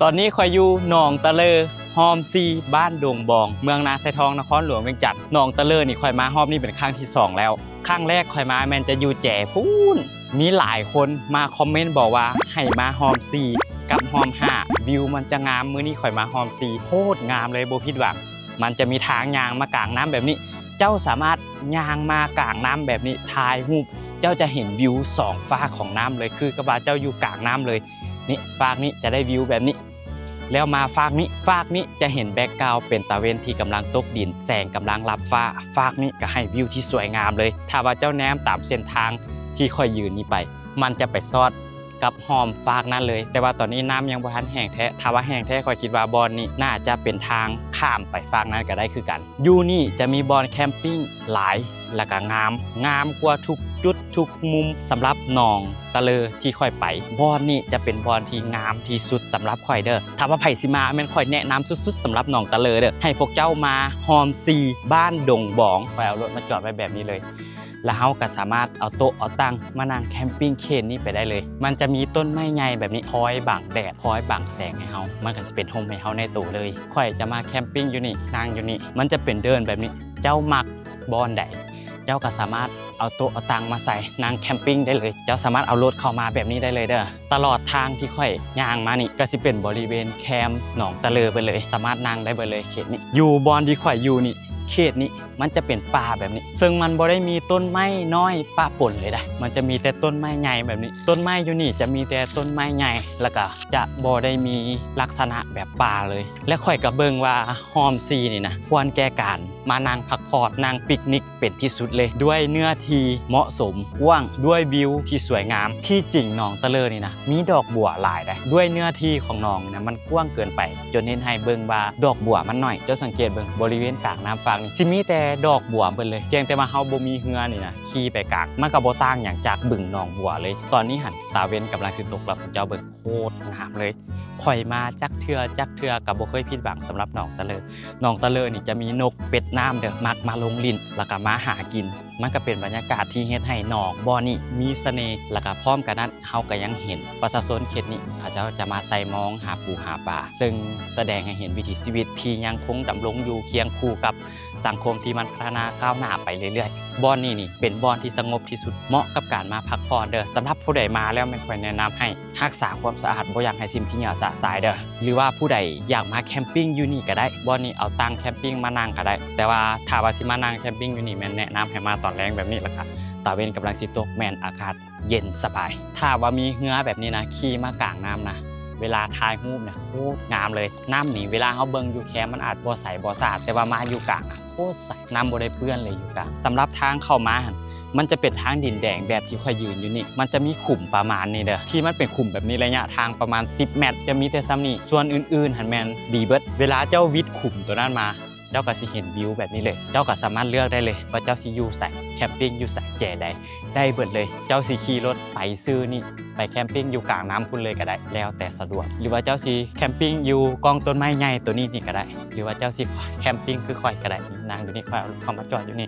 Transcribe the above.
ຕອນນີ້ຂ້ອຍຢູ່ໜອງຕະເລີ ຮ່ອມສີ່ ບ້ານດົງບອງ ເມືອງນາຊາຍທອງ ນະຄອນຫຼວງວຽງຈັນ. ໜອງຕະເລີນີ້ຂ້ອຍມາຮອບນີ້ເປັນຄັ້ງທີສອງແລ້ວ. ຄັ້ງແລກຂ້ອຍມາແມ່ນຈະຢູ່ແຈພຸ້ນ. ມີຫຼາຍຄົນມາຄອມເມັນບອກວ່າໃຫ້ມາຮ່ອມສີ່ກັບຮ່ອມຫ້າ ວິວມັນຈະງາມ. ມື້ນີ້ຂ້ອຍມາຮ່ອມສີ່ ໂຄດງາມເລີຍ ບໍ່ຜິດຫວັງ. ມັນຈະມີທາງຍ່າງມາກາງນ້ຳແບບນີ້. ເຈົ້າສາມາດຍ່າງມາກາງນ້ຳແບບນີ້ ຖ່າຍຮູບ ເຈົ້າຈະເຫັນວິວສອງຟາກຂອງນ້ຳເລີຍ ຄືກັບວ່າເຈົ້າຢູ່ກາງນ້ຳເລີຍ. ນີ້ ຟາກນີ້ຈະໄດ້ວິວແບບນີ້ ແລ້ວມາຟາກນີ້ ຟາກນີ້ຈະເຫັນແບັກກຣາວເປັນຕາເວັນທີ່ກຳລັງຕົກດິນ ແສງກຳລັງລັບຟ້າ. ຟາກນີ້ກໍໃຫ້ວິວທີ່ສວຍງາມເລີຍ. ຖ້າວ່າເຈົ້າແນມຕາມເສັ້ນທາງທີ່ຂ້ອຍຢືນນີ້ໄປ ມັນຈະໄປສອດກັບຮ່ອມຟາກນັ້ນເລີຍ. ແຕ່ວ່າຕອນນີ້ນ້ຳຍັງບໍ່ທັນແຫ້ງແທ້. ຖ້າວ່າແຫ້ງແທ້ ຂ້ອຍຄິດວ່າບ່ອນນີ້ໜ້າຈະເປັນທາງຂ້າມໄປຟາກນັ້ນກໍໄດ້ຄືກັນ. ຢູ່ນີ້ຈະມີບ່ອນແຄມປິງຫຼາຍ ແລ້ວກໍງາມ ງາມກວ່າທຸກຈຸດທຸກມຸມສຳລັບໜອງຕະເລີທີ່ຂ້ອຍໄປ. ບ່ອນນີ້ຈະເປັນບ່ອນທີ່ງາມທີ່ສຸດສຳລັບຂ້ອຍເດີ້. ຖ້າວ່າໃຜຊິມາ ແມ່ນຂ້ອຍແນະນຳສຸດໆສຳລັບໜອງຕະເລີເດີ້. ໃຫ້ພວກເຈົ້າມາຮ່ອມສີ່ ບ້ານດົງບອງ. ຂ້ອຍເອົາລົດມາຈອດໄວ້ແບບນີ້ເລີຍ ແລ້ວເຮົາກໍສາມາດເອົາໂຕະເອົາຕັ່ງມານັ່ງແຄມປິງເຂດນີ້ໄປໄດ້ເລີຍ. ມັນຈະມີຕົ້ນໄມ້ໃຫຍ່ແບບນີ້ ຄອຍບັງແດດ ຄອຍບັງແສງໃຫ້ເຮົາ ມັນກໍຊິເປັນຮົ່ມໃຫ້ເຮົາໃນໂຕເລີຍ. ຂ້ອຍຈະມາແຄມປິງຢູ່ນີ້ ນັ່ງຢູ່ນີ້ ມັນຈະເປັນເດີ່ນແບບນີ້. ເຈົ້າມັກບ່ອນໃດ ເຈົ້າກໍສາມາດເອົາໂຕະເອົາຕັ່ງມາໃສ່ ນັ່ງແຄມປິງໄດ້ເລີຍ. ເຈົ້າສາມາດເອົາລົດເຂົ້າມາແບບນີ້ໄດ້ເລີຍເດີ້. ຕະຫຼອດທາງທີ່ຂ້ອຍຍ່າງມານີ້ ກໍຊິເປັນບໍລິເວນແຄມໜອງຕະເລີເບິດເລີຍ ສາມາດນັ່ງໄດ້ເບິດເລີຍເຂດນີ້. ຢູ່ບ່ອນທີ່ຂ້ອຍຢູ່ນີ້ ເຂດນີ້ມັນຈະເປັນປ່າແບບນີ້ ເຊິ່ງມັນບໍ່ໄດ້ມີຕົ້ນໄມ້ນ້ອຍປະປົນເລີຍໃດ໋ ມັນຈະມີແຕ່ຕົ້ນໄມ້ໃຫຍ່ແບບນີ້. ຕົ້ນໄມ້ຢູ່ນີ້ຈະມີແຕ່ຕົ້ນໄມ້ໃຫຍ່ ແລ້ວກໍຈະບໍ່ໄດ້ມີລັກສະນະແບບປ່າເລີຍ. ແລະ ຂ້ອຍກໍເບິ່ງວ່າຮ່ອມສີ່ນີ້ນະ ຄວນແກ່ການມານັ່ງພັກຜ່ອນ ນັ່ງປິກນິກເປັນທີ່ສຸດເລີຍ ດ້ວຍເນື້ອທີ່ເໝາະສົມ ກວ້າງ ດ້ວຍວິວທີ່ສວຍງາມ. ທີ່ຈິງໜອງຕະເລີນີ້ນະ ມີດອກບົວຫຼາຍໃດ໋. ດ້ວຍເນື້ອທີ່ຂອງໜອງນີ້ນະ ມັນກວ້າງເກີນໄປ ຈົນເຮັດໃຫ້ເບິ່ງວ່າດອກບົວມັນໜ້ອຍ. ເຈົ້າສັງເກດເບິ່ງ ບໍລິເວນກາງນ້ຳຟາກນີ້ ຊິມີແຕ່ດອກບົວເບິດເລີຍ. ພຽງແຕ່ວ່າເຮົາບໍ່ມີເຮືອນີ້ນະ ຂີ່ໄປກາງ ມັນກໍບໍ່ຕ່າງຫຍັງຈາກບຶງໜອງບົວເລີຍ. ຕອນນີ້ຫັ້ນ ຕາເວັນກຳລັງຊິຕົກແລ້ວ ພວກເຈົ້າເບິ່ງ ໂຄດງາມເລີຍ. ຂ້ອຍມາຈັກເທື່ອ ຈັກເທື່ອກໍບໍ່ເຄີຍຜິດຫວັງສຳລັບໜອງຕະເລີ. ໜອງຕະເລີນີ້ຈະມີນົກເປັດນ້ຳເດີ້ ມັກມາລົງຫຼິ້ນ ແລ້ວກໍມາຫາກິນ. ມັນກໍເປັນບັນຍາກາດທີ່ເຮັດໃຫ້ໜອງບ່ອນນີ້ມີສະເໜ່ ແລ້ວກໍພ້ອມກັນນັ້ນ ເຮົາກໍຍັງເຫັນປະຊາຊົນເຂດນີ້ ເຂົາເຈົ້າຈະມາໃສ່ມອງຫາປູຫາປາ ເຊິ່ງສະແດງໃຫ້ເຫັນວິຖີຊີວິດທີ່ຍັງຄົງດຳລົງຢູ່ຄຽງຄູ່ກັບສັງຄົມທີ່ມັນພັດທະນາກ້າວໜ້າໄປເລື້ອຍໆ. ບ່ອນນີ້ນີ້ເປັນບ່ອນທີ່ສະຫງົບທີ່ສຸດ ເໝາະກັບການມາພັກຜ່ອນເດີ້. ສຳລັບຜູ້ໃດມາແລ້ວ ແມ່ນຂ້ອຍແນະນຳໃຫ້ ຮັກສາຄວາມສະອາດ ບໍ່ຢາກໃຫ້ຖິ້ມຂີ້ເຫຍື້ອຊະຊາຍເດີ້. ຫຼືວ່າຜູ້ໃດຢາກມາແຄມປິງຢູ່ນີ້ກໍໄດ້ ບ່ອນນີ້ເອົາຕັ່ງແຄມປິງມານັ່ງກໍໄດ້. ແຕ່ວ່າຖ້າວ່າຊິມານັ່ງແຄມປິງຢູ່ນີ້ ແມ່ນແນະນຳໃຫ້ມາຕອນແລງແບບນີ້ ແລ້ວກໍຕາເວັນກຳລັງຊິຕົກ ແມ່ນອາກາດເຢັນສະບາຍ. ຖ້າວ່າມີເຮືອແບບນີ້ນະ ຂີ່ມາກາງນ້ຳນະ ເວລາຖ່າຍຮູບນະ ໂຄດງາມເລີຍ. ນ້ຳນີ້ເວລາເຮົາເບິ່ງຢູ່ແຄມ ມັນອາດບໍ່ໃສບໍ່ສະອາດ ແຕ່ວ່າມາຢູ່ກາງ ໂຄດໃສ ນ້ຳບໍ່ໄດ້ເປື້ອນເລີຍຢູ່ກາງ. ສຳລັບທາງເຂົ້າມາຫັ້ນ ມັນຈະເປັນທາງດິນແດງແບບທີ່ຂ້ອຍຢືນຢູ່ນີ້. ມັນຈະມີຂຸມປະມານນີ້ເດີ້ ທີ່ມັນເປັນຂຸມແບບນີ້ ໄລຍະທາງປະມານສິບແມັດ ຈະມີແຕ່ສ່ຳນີ້. ສ່ວນອື່ນໆຫັ້ນແມ່ນດີເບິດ. ເວລາເຈົ້າຫວິດຂຸມໂຕນັ້ນມາ ເຈົ້າກໍຊິເຫັນວິວແບບນີ້ເລີຍ. ເຈົ້າກໍສາມາດເລືອກໄດ້ເລີຍວ່າເຈົ້າຊິຢູ່ໃສ ແຄມປິງຢູ່ໃສ ແຈໃດ ໄດ້ເບິດເລີຍ. ເຈົ້າຊິຂີ່ລົດໄປຊື່ນີ້ ໄປແຄມປິງຢູ່ກາງນ້ຳພຸ້ນເລີຍກໍໄດ້ ແລ້ວແຕ່ສະດວກ ຫຼືວ່າເຈົ້າຊິແຄມປິງຢູ່ກ້ອງຕົ້ນໄມ້ໃຫຍ່ໂຕນີ້ນີ້ກໍໄດ້ ຫຼືວ່າເຈົ້າຊິແຄມປິງຄືຂ້ອຍກໍໄດ້. ນັ່ງຢູ່ນີ້ ຂ້ອຍເອົາລົດເຂົ້າມາຈອດຢູ່ນີ້.